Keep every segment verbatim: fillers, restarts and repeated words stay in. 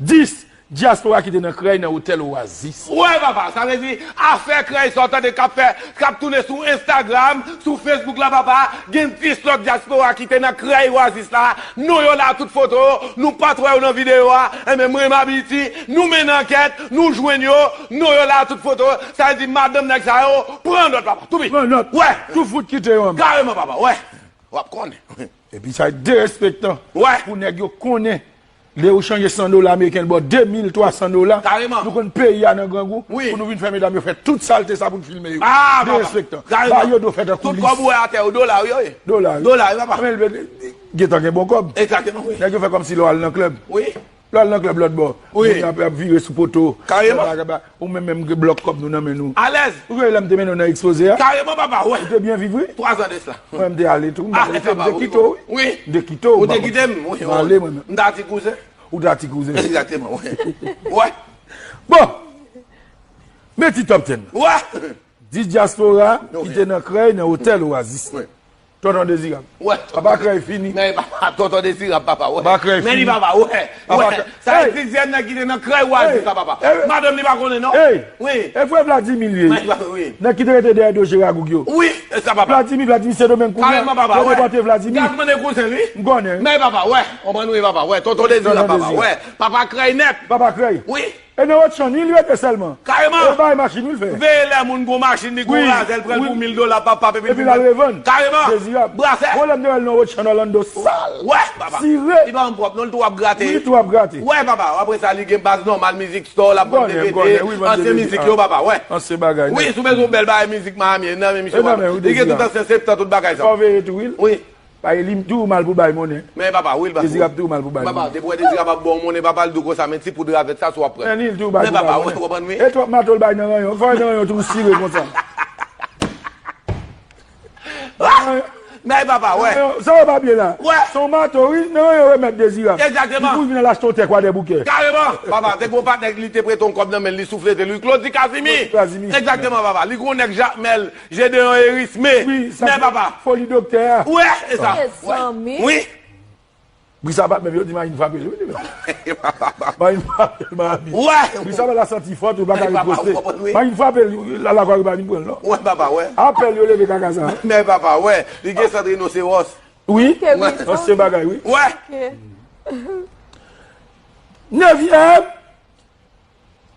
Dis dyaspora ki te nan krèy nan otèl Oasis. Wè papa, sa vle di afè krèy sa w tande k ap fè, k ap tounen sou Instagram, sou Facebook la papa, gen dis lòt dyaspora ki te nan krèy Oasis la, non yo la tout foto, nou pa t wè yo nan videyo a, enben mwen m Abiti, nou mennen ankèt, nou jwenn yo, non yo la tout foto, sa vle di madanm nèg sa yo, pran nòt papa, toubi. Pran nòt. Wè. Tou fout kite yo anba. Kareman papa, wè. W ap konnen. Epi sa derespektan. Wè. Pou nèg yo konnen. Lè yo chanje san dola ameriken, l ba w de mil twa san dola. Kareman. Nou konn peyi a nan grangou. Wi. Pou nou vin fè medam yo fè tout salte sa pou n filme yo. Ah, papa. Derespektan. Kareman. Ba yo do fè tankou lis. Tout kòb ou wè atè yo, dola yo ye. Dola yo. Dola yo, papa. Men, gentan gen bon kòb. Egzakteman, wi. Nèg yo fè kòmsi lè w al nan klèb. Wi. Lè w al nan klèb lòt bò. Wi. Moun yo ap, ap vire sou poto. Kareman. Ou menm menm gen blòk kòb nou nan men nou. Alèz. Ou gen lè m te mennen w nan ekspoze a? Kareman, papa, wè. Ou te byen viv, wi. Twa zan de sila. Mwen, m te ale tou. M te kite w, wi. Wi. M te kite w. Ou te kite m, wi. M ale, mwen menm. M ta ti kouzen. Ou ta ti kouzen. Egzakteman, wi. Wè. Bon. Men ti top ten. Wè. Dis dyaspora ki te nan krèy nan otèl Oasis. Wi. Tonton Dezirab. Wè. Papa krèy fini. Men papa, Tonton Dezirab, papa, wè. Papa krèy fini. Men li, papa, wè. Wè. Sa e dizyèm nèg ki te nan krèy Oasis la, papa. Madanm li pa konnen, non. Wi. E frè Vladimir li ye. Wi. Nèg ki te rete dèyè do Jeragoug yo. Wi, e sa, papa. Vladimir, Vladimir Sendomeng kounye a. Kareman, papa, wè. Yo konpòte Vladimir. Gad mande kouzen li. M konnen. Men papa, wè. Konprann wi, papa, wè. Tonton Dezirab, papa, wè. Papa krèy nèt. Papa krèy. Wi. E nan Wotchann, wi, li rete sèlman. Kareman. E bay machin, wi, l fè. Veye lè moun gon machin, li gon razè, l pran l pou mil dola, pap, pap, epi l vin vann. Epi l al revann. Kareman. Dezirab. Brasè. Bon, lè m te wè l nan Wotchann, Orlando sal. Wè, papa. Sire. Li pa janm pwòp, non, li tou ap grate. Wi, li tou ap grate. Wè, papa. Apre sa, li gen baz nòmal, mizik store, l ap vann D V D, ansyen mizik yo, papa, wè. Ansyen bagay. Wi, si w bezwen yon bèl bagay mizik Miami, nan men misye, papa. Li gen tout ansyen septan, tout bagay sa. Fò veye tou, wi. Wi. Paske li toujou mal pou bay monnen. Men papa, wi, l pa. Dezirab toujou mal pou bay monnen. Papa, depi w wè Dezirab ap ba w monnen, papa, l di w konsa, men ti poud ravèt sa, si w ap pran. Men li, l toujou bay pou bay monnen. Men papa, wè, w konprann, wi. E twòp mato l bay nan ranyon. Fò nan ranyon toujou sire konsa. Men papa, wè. Sa yo pa byen la. Wè. Se yon mato, wi, nan ranyon remèt Dezirab. Egzakteman. Li pou vin al achte yon tè Kwadèboukè. Kareman. Papa, te gon patnè li te prete yon kòb nan men l, li souflete l, wi, Claudy Casimir. Claudy Casimir. Egzakteman, papa. Li gon nèg Jakmèl. Jedeon Erisme. Wi, sa men papa. Foli doktè a. Wè, e sa. Mezanmi. Wi. Brisa pa t menm, yo di machin frape l, wi, li menm. Machin frape l, Miami. Wè. Brisa pa t la santi fò, tou pa ka riposte. Machin frape l, la, la kwa ripa vin pran l, non. Wè, papa, wè. Apèl yo leve kaka sa. Men papa, wè. Li gen sant rinoseros. Wi. Ansyen bagay, wi. Wè. Nevyèm.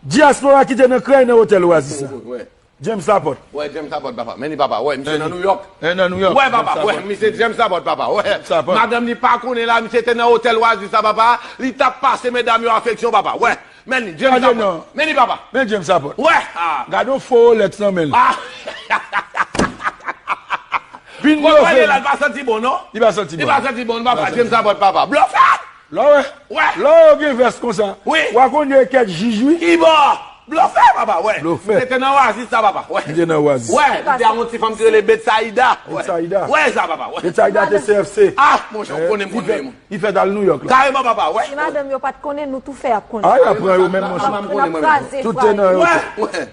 Dyaspora ki te nan krèy nan otèl Oasis la. Wè. James Laporte. Wè, James Laporte, papa. Men li, papa, wè, misye nan New York. Nan New York. Wè, papa, wè, misye James Laporte, papa, wè. Madanm li pa konnen la, misye te nan otèl Oasis la, papa. Li t ap pase medam yo afeksyon, papa, wè. Men li, James Laporte. Men li, papa. Men James Laporte. Wè. Gade yon fo Rolex nan men l. Vin blofè. Li pa santi bon, non? Li pa santi bon. Li pa santi bon, papa. James Laporte, papa. Blofè! Lè w wè, lè w gen vès konsa, w a konn yo e kèk jij, wi. Ki bò? Blofè, papa, wè. Blofè. Misye te nan Oasis sa, papa, wè. Li te nan Oasis. Wè, li te avè yon ti fanm ki rele Betsaida. Betsaida. Wè sa, papa, wè. Betsaida te C F C. Ah, monchè, ou konnen m konn veye moun. Li fèt al New York la. Kareman, papa, wè. Si madanm yo pa t konnen, nou tou fè ap konnen. Ay, apre yo menm, monchè. Tout te nan yo. Wè, wè.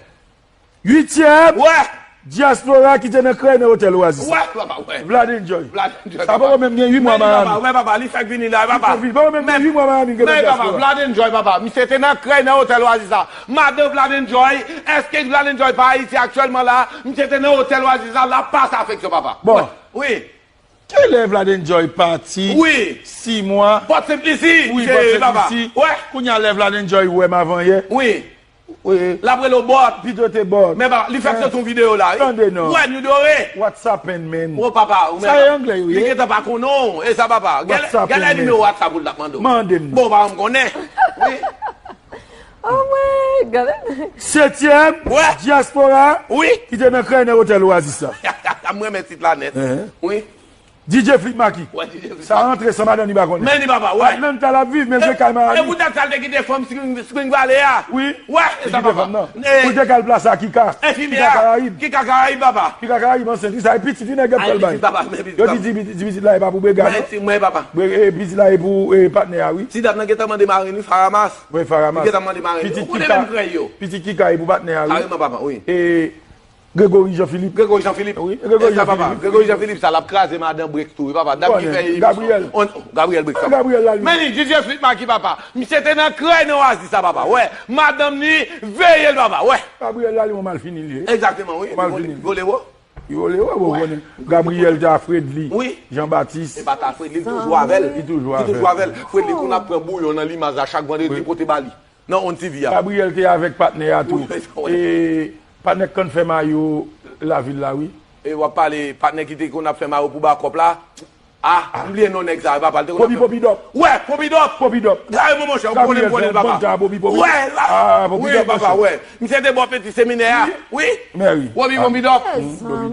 Uityèm. Wè. Dyaspora ki te nan krèy nan otèl Oasis. Wè, papa, wè. Vlad Enjoy. Vlad Enjoy, papa. Sa poko menm gen uit mwa Miami. Wè, papa, li fèk vini la, papa. Li fèk vini. Poko menm gen uit mwa Miami, gen dyaspora. Men, papa, Vlad Enjoy, papa. Misye te nan krèy nan otèl Oasis la. Madan Vlad Enjoy, èske Vlad Enjoy pa Ayiti aktyèlman la? Misye te nan otèl Oasis la, l ap pase afeksyon, papa. Bon. Wi. Kilè Vlad Enjoy pati? Wi. Sis mwa. Pòt Senplis, wi, Pòt Senplis. Wè. Kounye a lè Vlad Enjoy wè m avanyè. Wi. L ap rele w Bòt. Pito te Bòt. Men papa, li fèk soti yon videyo la, wi. Tande non. Wè, New Dore. What's happening, man? O papa, ou men. Sa e anglè yo ye? Li gentan pa konnen w. E sa, papa. What's happening, man? Gen lè nimewo WhatsApp ou l t ap mande w. Mande m. Bon, papa, m konnen. Wi. Oh my God. Setyèm. Wè. Dyaspora. Wi. Ki te nan krèy nan otèl Oasis la. M renmen tit la nèt. Wi. D J Flick Macky. Wè, D J Flick Macky. Sa rantre san madanm li pa konnen. Men li papa, wè. Atlanta l ap viv, men l jwe kay Miami. E poutèt sa l te kite fanm Spring, Spring Valley a. Wi. Wè, e sa papa. Pou l te kay al plase a Kika. Enfimyè a. Kika Karayib. Kika Karayib, papa. Kika Karayib ansent, wi, sa e pitit, wi, nèg y ap fè l bay. Yo di, di, di pitit la e pa pou Brega, non. Mwen, papa. Pitit la e pou, e, patnè a, wi. Ti dam nan gentan mande marenn, wi, Faramas. Wi, Faramas. Li gentan mande marenn. Pitit Kika. Ou konnen menm krèy yo. Pitit Kika e pou patnè a, wi. Kareman, papa, wi. E, Gregory Jean Philippe. Gregory Jean Philippe. Wi, Gregory Jean Philippe. Gregory Jean Philippe, sa l ap kraze madan Brix tou, wi, papa. Dam ki fè emisyon. Gabriel. Gabriel Brix, papa. Gabriel la, li. Men li, J J Sweet Maki, papa. Misye te nan krèy nan Oasis la, papa. Wè, madanm ni veye l, papa. Wè. Gabriel la, li yon malfini, li ye. Egzakteman, wi. Malfini. Vole wo. Li vole wo, bon, konnen. Gabriel te a Fredly. Wi. Jean Baptiste. E pa ta Fredly, li toujou avè l. Li toujou avè l. Fredly, kounye a ap pran bouyon nan limaj la chak vandredi, pote ba li. Nan On TV a. Gabriel te avèk patnè a tou. Wi, wi. E patnè k konn fè mayo lavil la, wi. E w ap pale patnè ki te konn ap fè mayo pou Bakòp la. Ah, m bliye non nèg sa, papa. L te konn ap fè Popi Dòp. Wè, Popi Dòp. Popi Dòp. Gaye mwen, monchè, ou konnen m konnen l, papa. Wè, la. Wi, papa, wè. Misye te bò peti seminè a. Wi. Popi, Popi Dòp.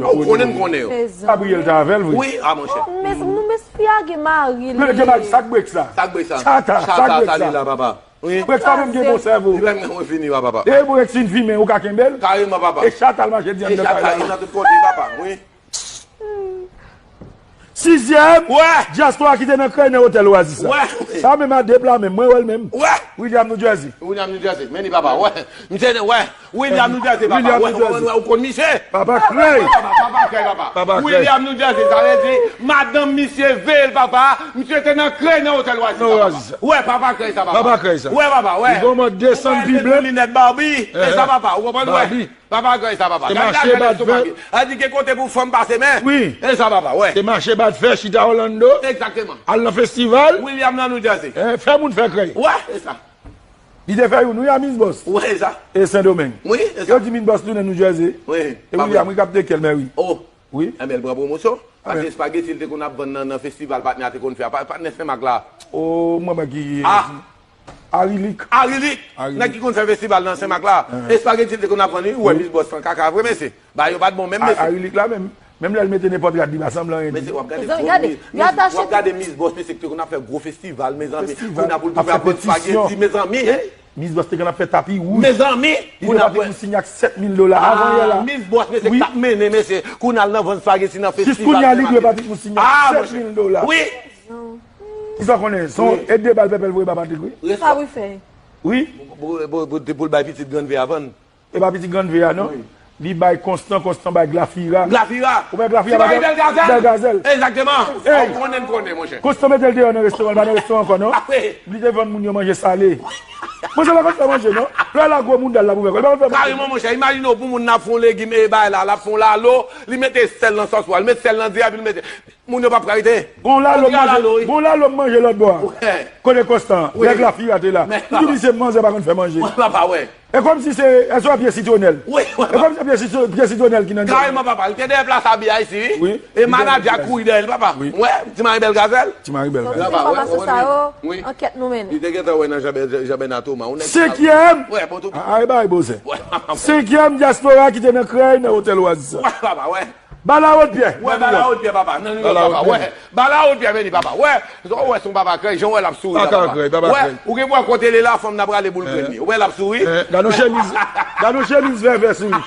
Ou konnen m konnen yo. Gabriel te avè l, wi. Wi, ah, monchè. Nou mèsi, fi a gen mari li. Sa k Brix la? Sa k Brix la? Chata, sa k Brix la? Li la, papa. Wi. Brix pa menm gen bon sèvo. Li pa menm gen bon fini, papa. E Brix fin fimen, ou ka kenbe l? Kareman, papa. E chata l mache di anndan kay la. E chata, li nan tout kote, papa. Wi. Sizyèm, dyaspora ki te nan krèy nan otèl Oasis la. Wè. Sa menm a de pla menm, mwen wè l menm. Wè. William, New Jersey. William, New Jersey. Men li, papa, wè. Misye, wè. William, New Jersey, papa. William, New Jersey. Ou konn misye? Papa krèy. Papa krèy, papa. Papa krèy. William, New Jersey, sa vle di madanm misye veye l, papa. Misye te nan krèy nan otèl Oasis la, papa. Wè, papa krèy sa, papa. Papa krèy sa. Wè, papa, wè. Li gon mòd desann pi blan. Linèt Barbie. E sa, papa, ou konprann, wè. Barbie. Papa krèy sa, papa. Te mache bat fè. A di gen kote pou fanm pase, men. Wi. E sa, papa, wè. Te mache bat fè, chita Orlando. Egzakteman. Al nan festival. William nan New Jersey. Fè moun fè krèy. Wè, e sa. Li te fè youn, wi, a Miss Boss. Wi, e sa. E Sendomeng. Wi, e sa. Yo di Miss Boss tounen New Jersey. Wi. E William, wi, k ap teke l, men wi. Oh. Wi. Enben, l pran pwomosyon. Paske espageti l te konn ap vann nan, nan festival patnè a te konn fè a. Pa-, patnè Senmak la. Oh, mwen, mwen ki. Ah. Arilik. Arilik. Nèg ki konn fè festival nan Senmak la. Espageti l te konn ap vann, wi. Ou wè Miss Boss lan kaka vre, mesye. Bagay yo pa t bon menm, mesye. Arilik la menm. Menm lè l mete nenpòt rad, li pa sanble anyen di. Mesye, w ap gade gwo Miss, w ap gade Miss Boss, mesye, ki te konn ap fè gwo festival, mezanmi. Kounye a pou l tounen ap vann espageti, mezanmi. Miss Boss te konn ap fè tapi wouj. Mezanmi. Li dwe Patrick Moussignac sèt mil dola avan yè la. Miss Boss, mesye, k t ap mennen, mesye. Kounye a l nan vann espageti nan festival. Jis kounye a, li dwe Patrick Moussignac sèt mil dola. Wi. Kisa w konnen? Se yon e de bal pèpè l voye ba Patrick, wi. Sa wi fè. Wi. Pou, pou, pou, pou l bay pitit Grann V a vann. E pa pitit Grann V a, non. Wi. Li bay Konstan, Konstan bay Glafira. Glafira. Ou wè Glafira? Ti mari Bèl Gazèl. Bèl Gazèl. Egzakteman. Ou konnen, m konnen, monchè. Konstan mete l deyò nan restoran, l pa nan restoran ankò, non. Wi. Li te vann moun yo manje sale. Monchè, l pa konn fè manje, non. Lè l a gwo moun dal la pou fè kò, l pa konn fè manje. Kareman, monchè, imajine w pou moun nan ap fè yon legim e bay la, l ap fè yon lalo, li mete sèl nan sòs pou l, li met sèl nan diri, epi l mete Moun yo p ap ka rete. Gon lalo m manje, gon lalo m manje lòt bò a. Kote Konstan? Nèg Glafira te la. M di misye manzè pa konn fè manje. Wè, papa, wè. E kòmsi se, èske w wè pye sitwonèl? Wi, wè, papa. E kòmsi se pye sitwo-, pye sitwonèl ki nan djòl. Kareman, papa. Li te dèyè plas abi a isi, wi. Wi. E manadjè a kouri dèyè l, papa. Wi. Wè, ti mari Bèl Gazèl. Ti mari Bèl Gazèl. Papa, wè, wè, wè. Wi. Ankèt nou mennen. Li te gentan wè nan Jean-, Jean-Bernard Thomas. Senkyèm. Wè, bon, tou. A, a, e bay bozè. Wè, papa. Senkyèm dyaspora ki te nan krèy nan otèl Oasis. Wè, papa, wè. Bal a wòt pyè. Wè, bal a wòt pyè, papa. Nan New York, papa. Wè. Bal a wòt pyè, men li, papa. Wè. Wè, se yon papa krèy, jan wè l ap souri la, papa. Papa krèy, papa krèy. Wè, ou gen pou wè kote li la, fanm nan prale boul grenn li. Wè l ap souri. Gad yon chemiz, gad yon chemiz vèvè sou li.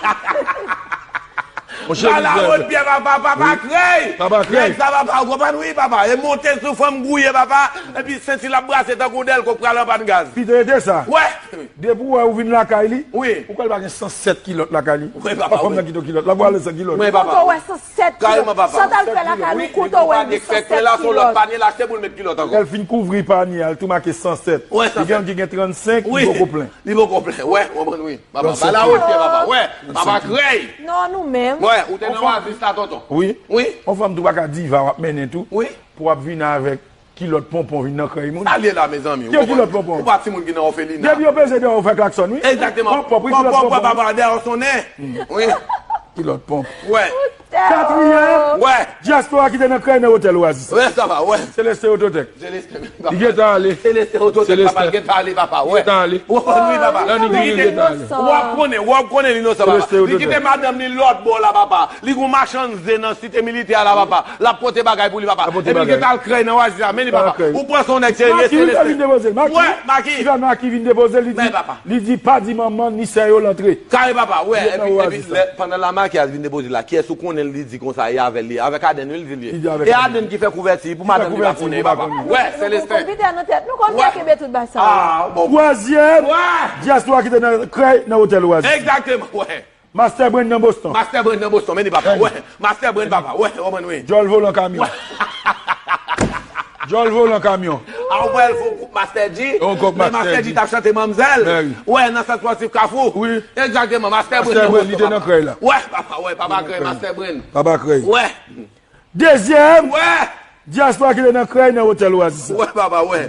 Yon chemiz vèvè. Bal a wòt pyè, papa, papa krèy. Papa krèy. Nèg sa, papa, ou konprann, wi, papa. E monte sou fanm gouye, papa. Epi senti l ap brase tankou dèlko k pral anpann gaz. Pito ete sa. Wè. Depi w wè ou vin lakay li, wi, ou kwè l pa gen san sèt kilòt lakay li? Wi, papa, wi. Fanm nan kite w kilòt, l ap prale san kilòt. Wi, papa. Kote w wè san sèt kilòt? Kareman, papa. Sa w t al fè lakay ou, kote w wè li san sèt kilòt? Panye l achte pou l met kilòt ankò. Lè l fin kouvri panye a, l tou make san sèt. Wi, san sèt. Li gen youn ki gen trannsenk, li poko plen. Li poko plen. Wè, w konprann, wi. Papa, bal a wòt pyè, papa. Wè, papa krèy. Non, nou menm. Wè, ou te nan Oasis la, tonton. Wi. Wi. Yon fanm tou pa ka diva w ap mennen tou. Wi. Pou w ap vin avèk kilòt ponpon vin nan krèy moun. Sa l ye la, mezanmi? Ki kilòt ponpon? Ou pa timoun ki nan òfelina. Depi yo peze deyò, ou fè klaksòn, wi. Egzakteman. Ponpon, wi, kilòt ponpon. Papa, dèyè w sonnen. Wi. Kilòt ponpon. Wè. Katriyèm. Wè. Dyaspora ki te nan krèy nan otèl Oasis. Wè, sa va, wè. Celestin Autotech. Celestin, papa. Li gentan ale. Celestin Autotech, papa, l gentan ale, papa, wè. Gentan ale. Ou konprann, wi, papa. Li kite, w ap konnen, w ap konnen l inosan, papa. Li kite madanm li lòt bò la, papa. Li gon machann zen nan Site Militè a la, papa. L ap pote bagay pou li, papa. Epi l gentan al krèy nan Oasis la. Men li, papa. Ou pran son nèg serye, Celestin. Maki, wi, sa vin depoze l. Maki. Wè, Maki. Ivan Maki vin depoze l, li di, li di pa di manman ni sè yo l antre. Kare, papa, wè. Epi, epi, pandan la Maki al vin depoze l la, kiyès ou konnen li di konsa, e avè l li, avèk Aden, wi, li di l ye. E Aden ki fè kouvèti pou madanm li pa konnen, papa. Wè, Celestin. Nou konn kenbe tout bagay sa yo. Twazyèm, dyaspora ki te nan krèy nan otèl Oasis. Egzakteman, wè. Master Brand nan Boston. Master Brand nan Boston, men li papa. Wè, Master Brand papa. Wè, w konprann wi. Djòl volan kamyon. Djòl volan kamyon. A w pral fè yon koup Master G. Yon koup Master G. Master G t ap chante manmzèl. Wè, nan sant spòtif Kafou. Wi. Egzakteman, Master Brand nan Boston. Master Brand, li te nan krèy la. Wè, papa, wè, papa krèy, Master Brand. Papa krèy. Wè. Dezyèm. Wè. Dyaspora ki te nan krèy nan otèl Oasis la. Wè, papa, wè.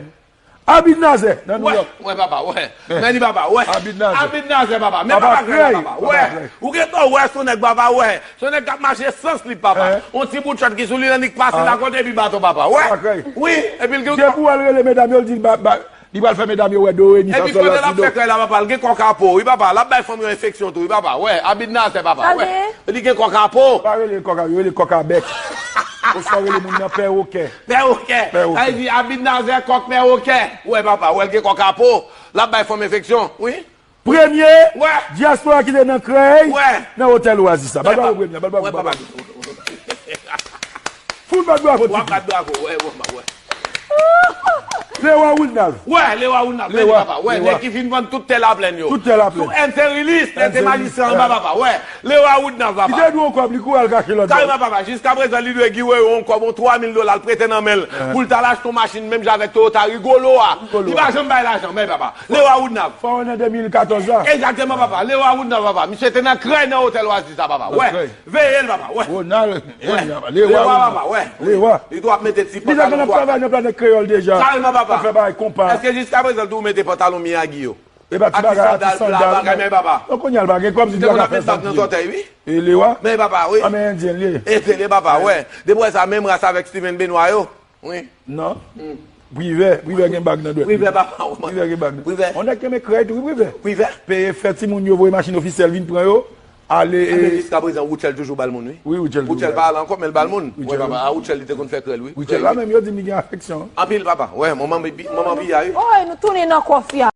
Abid Nazè nan Nouyòk. Wè, wè, papa, wè. Men li, papa, wè. Abid Nazè. Abid Nazè, papa. Men papa krèy la, papa. Wè. Ou gentan wè, se yon nèg, papa, wè. Se yon nèg k ap mache san slip, papa. On ti bout chòt ki sou li, annik pase la kote epi baton, papa. Wè. Wi, epi l gen. Depi w al rele medam yo, l di ba, ba, li pral fè medam yo wè do, re, mi, fa, sòl, la, si, do. Epi pandan l ap fè krèy la, papa, l gen kòkapo, wi, papa. L ap bay fanm yo enfeksyon tou, wi, papa. Wè, Abid Nazè, papa. Wè. Li gen kòkapo. Pa rele l kòkapo, rele l kòkabèk. Oswa rele moun nan pèwokè. Pèwokè. Sa vle di Abid Nazè kòk pèwokè. Wè papa, wè l gen kòkapo. L ap bay fanm enfeksyon. Wi. Premye dyaspora ki te nan krèy nan otèl Oasis la. Bat bravo premye, bat bravo, bat bravo. Fout bat bravo. W ap bat bravo, wè, wè, wè. Lewa Woodnav. Wè, Lewa Woodnav, men li papa. Wè, nèg ki fin vann tout tè Laplèn yo. Tout tè Laplèn. Sou N C Release, nèg te majistra anba papa. Wè, Lewa Woodnav papa. Ki te dwe yon kòb, li kouri al kache lòt bò. Kareman papa, jiska prezan li dwe Guy Wewe yon kòb, yon twa mil dola, l prete nan men l pou l t al achte yon machin menm jan avèk Toyota Rigolo a. Li pa janm bay lajan, men papa. Lewa Woodnav. Fò nan de mil katòz la. Egzakteman papa, Lewa Woodnav papa. Misye te nan krèy nan otèl Oasis la papa. Wè. Veye l papa, wè. Ronald, Lewa papa, wè. Lewa. Li dwe ap mete ti pantalon dwat. Li deja konn ap travay nan Planèt Kreyòl deja. Kareman papa. Ap fè bagay konpa. Èske jiska prezan l tou mete pantalon Miyagi yo? E pa ti bagay, a ti sandal, bagay, men papa. Non, kounye a l pa gen kòb, li dwe ka fè sa. Li te konn ap met bag nan zòtèy, wi. E Lewa? Men papa, wi. A, men endyen l ye. Endyen l ye papa, wè. Depi w wè sa, menm ras avèk Steven Benoît yo. Wi. Non. Privè, Privè gen bag nan dwèt li. Privè papa, wè. Privè gen bag nan. Privè. On nèg ki renmen krèy tou, wi, Privè. Privè. Peye fè timoun yo voye machin ofisyèl vin pran yo. Ale. Enben jiska prezan Rutshelle toujou ba l moun, wi. Wi, Rutshelle toujou ba l. Rutshelle pa ale ankò, men l ba l moun. Wè papa, a Rutshelle li te konn fè krèy l, wi. Rutshelle la menm yo di m li gen afeksyon. Anpil papa, wè, manman Pi-, manman Piya, wi. Oy, nou tounen nan kòfya.